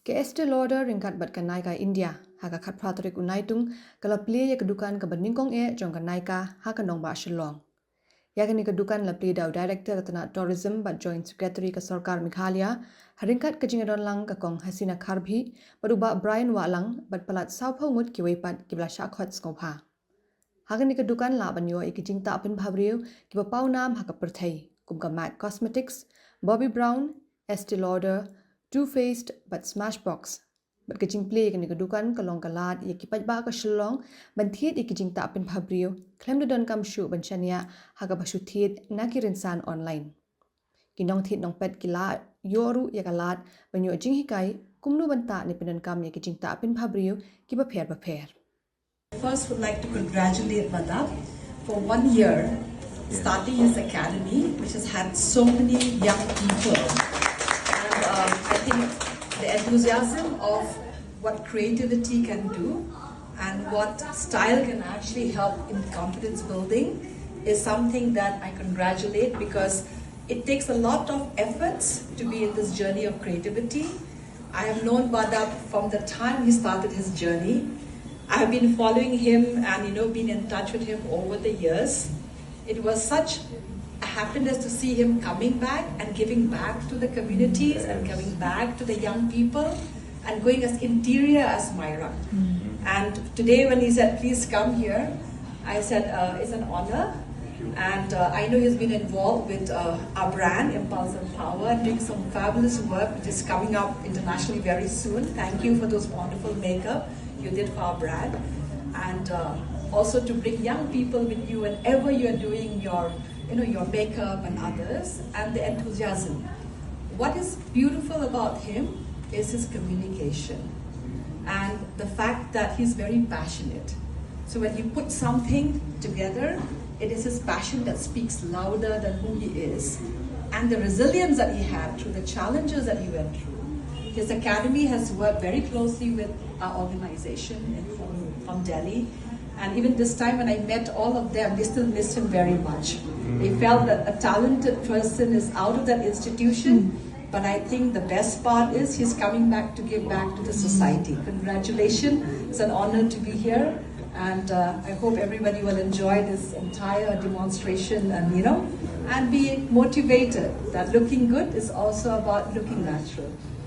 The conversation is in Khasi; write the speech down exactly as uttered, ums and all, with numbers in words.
Ka Estee Lauder ryngkat bad ka Nykaa India, ha ka khatphra tarik u Naitung, ka la plie ïa ka dukan kaba nyngkong eh jong ka Nykaa ha ka nongbah Shillong. Ïa kane ka dukan la plie da u Director ka tnat Tourism bad Joint Secretary ka Sorkar Meghalaya, ha ryngkat ka jingïadon lang ka Kong Hasina Kharbhih bad u Bah Brian Wahlang, bad palat sawphew ngut kiwei pat kiba la shah khot sngewbha. Ha kane ka dukan lah ban ïoh ïa ki jingtah pynbhabriew kiba pawnam ha ka pyrthei, kum ka MAC Cosmetics, Bobbi Brown, Estee Lauder, Too Faced bad Smashbox. Bad ka jingplie ïa kane ka dukan ka long ka lad ïa ki paidbah ka Shillong ban thied ïa ki jingtah pynbhabriew khlem da donkam shuh ban shaniah ha kaba shu thied na ki rynsan online. Ki nongthied nongpet ki la ïoh ruh ïa ka lad ban ïoh jinghikai kumno ban tah ne pyndonkam ïa ki jingtah pynbhabriew kiba pher bapher. First, would like to congratulate Badap for one year starting his academy, which has had so many young people. And um, I think the enthusiasm of what creativity can do and what style can actually help in confidence building is something that I congratulate, because it takes a lot of efforts to be in this journey of creativity. I have known Badap from the time he started his journey. I have been following him and, you know, been in touch with him over the years. It was such a happiness to see him coming back and giving back to the communities and giving back to the young people and going as interior as Myra. And today when he said, "Please come here," I said, uh, "It's an honor." And uh, I know he's been involved with uh, our brand, Impulse and Power, doing some fabulous work, which is coming up internationally very soon. Thank you for those wonderful makeup you did for our brand. And uh, also to bring young people with you whenever you're doing your, you know, your makeup and others, and the enthusiasm. What is beautiful about him is his communication and the fact that he's very passionate. So when he puts something together, it is his passion that speaks louder than who he is. And the resilience that he had through the challenges that he went through. His academy has worked very closely with our organization in, from, from Delhi. And even this time when I met all of them, they still missed him very much. They felt that a talented person is out of that institution. But I think the best part is he's coming back to give back to the society. Congratulations. It's an honor to be here. And uh, I hope everybody will enjoy this entire demonstration and, you know, and be motivated that looking good is also about looking natural.